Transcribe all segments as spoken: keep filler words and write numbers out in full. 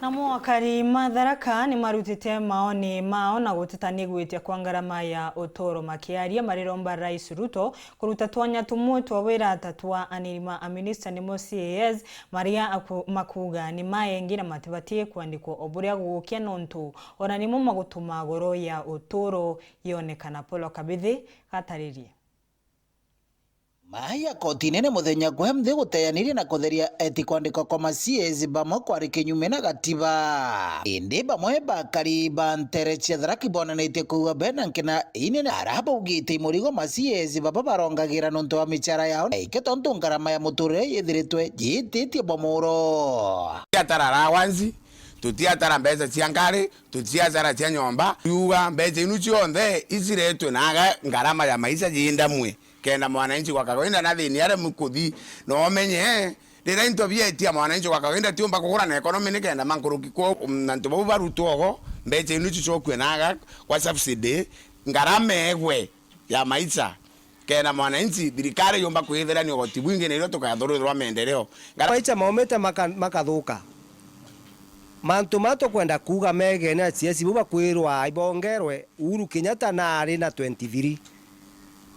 Namo akari ma Tharaka ni marutite maoni mao na guteta ni gwitia kwa ngarama ya uturo, makiaria mariromba Rais Ruto kuruta twanya tumwe twa wira ta twa anini ma aminista nimo C A S, maria aku-, makuuga ni maengi na matibatie kwandikwo o buria gugukia nontu ona nimo magutuma goro ya uturo yonekana. Paul Kabithi gataririe. Maaya koti nene muthenya gwe mthi guteyanirie na kutheria eti kwandikwa kwa ma C A S bamwe kwari kinyume na gatiba. Indi bamwe bakari ba ntere cia Tharaka bonanitie kuuga bena nkena inene, ara baugite imurigo ma C A S baba barongagira nontu wa michara yao na ikio tontu ngarama ya muturire yithiritwe yititie bwa muro. Tutiatara allowance, tutiatara mbeca cia ngari, tutiatara cia nyomba. Yuga mbeca inu cionthe iciretwe naga ngarama ya maisha yindamwe. Kenda mwananchi wa kawaida na thini aria mukuthi, na umenye, riria into bietia mwananchi wa kawaida tiumba kugura na economy, ni kenda mankuruki kwa, um, antu bau barutwa ogo, mbeca inu cicokue naga kwa subsidy, ngarama egwe ya maisha, kenda mwananchi, thirikari yumba kwithira ni ugoti bwingi, na irio tukathururwa maendeleo. Ngara- Maisha maumite maka-, makathuka. Mantu ma tukwenda kuuga megene aciaci bau bakwirwa ibongerwe Uhuru Kenyatta na ari na twenty-three.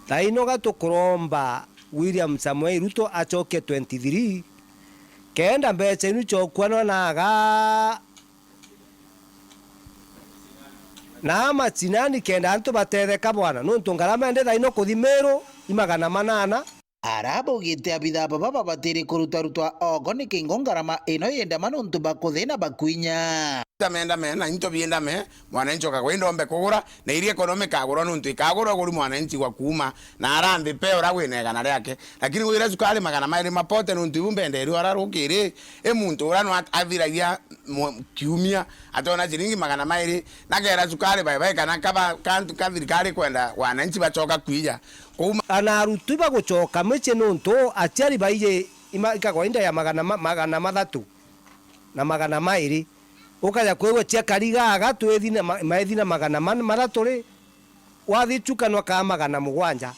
Thaino ga tukuromba William Samoei Ruto acokie twenty-three, kenda mbeca inu ciokuanwa naga na macinani kenda antu batetheka bwana, nontu ngarama ende thaino kuthi Meru i magana manana. Ara baugite abithaa baba babatiri kurutarutwa ogo ni kingo ngarama ino yindama nontu bakuthina bakwinya. Ndame, ndame, na into biendame, mwananchi okagwa indo ombe kugura, na iria economy ikagurwa nontu ikagurwa kuri mwananchi wa kuuma na ara nthi pe ura wina igana riake. Lakini wira cukari magana mairi mapote nontu ibu mbenderu ara rukiri, i muntu ura no at-, athiragia mwa-, kiumia atona ciringi magana mairi, na kera cukari bye bye kana kaba, kantu ka thirikari kwenda wananchi bacoka kwija. Kuuma. Ana arutwi bagucoka micii nontu aciari baiji ima-, ikagwa inda ya magana ma-, magana mathatu na magana mairi. Ukaja kwigua cia karigaga twithi na ma-, maethi na magana man-, mathatu ri, wathi cukanwa kaa magana mugwanja.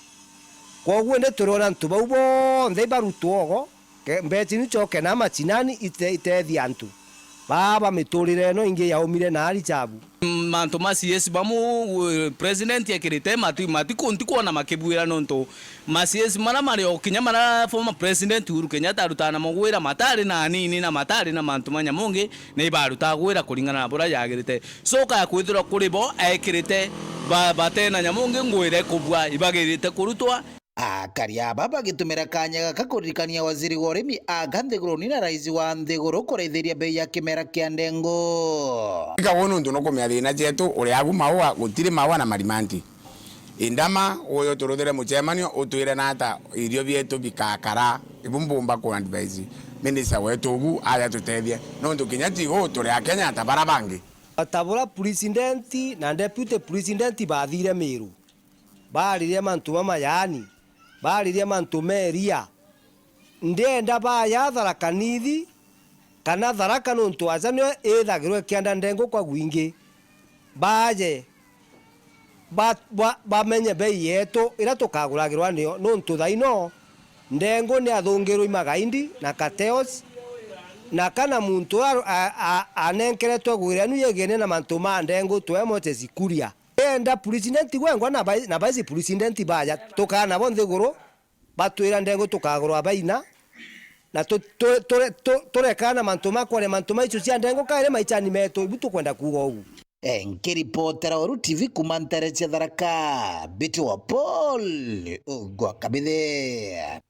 Kwoguo indi turiona antu bau bonthe ibarutwa ogo, ke-, mbeca iu icoke na macinani ite-, itethia antu baa ba miturire ino ingi yaumire na ari chabu. Mantu ma C S bamu, eh, president ekirite mati-, matikunti kwona makibwira nontu ma C S mara mari o kinya mara former president Uhuru Kenyatta arutaga namo gwira matari na anini na matari na mantu ma nyamungi, na ibarutaa gwira kuringana na buria yagirite. So, kaya kwithirwa kuri bo ekirite ba-, batena nyamungi ngwire kubua ibagirite kurutwa. Akari aba bagitumira kanya gaka kuririkania waziri wa urimi aga nthiguruni na rais wa nthiguru kuraithiria bei ya kimera kia ndengu. Ika uu nuntu nukumia thina cietu, uri agu maua, gutiri maua na marimanti. Indama, uyu turuthire mucemanio, utwire nata irio bietu bikakara. Ibu mbumba ku advise minister wetu ugu aja tutethie, nuntu kinya tigu turi Akenya ta bara bangi. O ta bura president na deputy president bathire Miru, baaririe mantu mama yaani, baaririe mantu meria. Ndienda baya Tharaka Nithi kana Tharaka nontu aja nio ithagirwa ikianda ndengu kwa gwingi. Baje ba-, ba-, bamenye bei yetu iria tukaguragirwa nio, nontu thaino ndengu ni athungirwe i magaindi na cartels, na kana muntu a-, a-, a-, anenkeretwe gwira inu yegene na mantu ma ndengu twe Moses Kuria. Enda president gwengwa na bai-, na vice president baja, tukaa nabo nthiguru, batwira ndengu tukagurwa baina, na tu-, tu-, ture-, tu-, turekaa na mantu ma kwaria mantu maicu cia ndengu kairi maichani metu, ibu tukwenda kuuga ugu. Nkiripotera Weru T V kuuma ntere cia Tharaka, Mbiti wa Paul Ugwa Kabithe.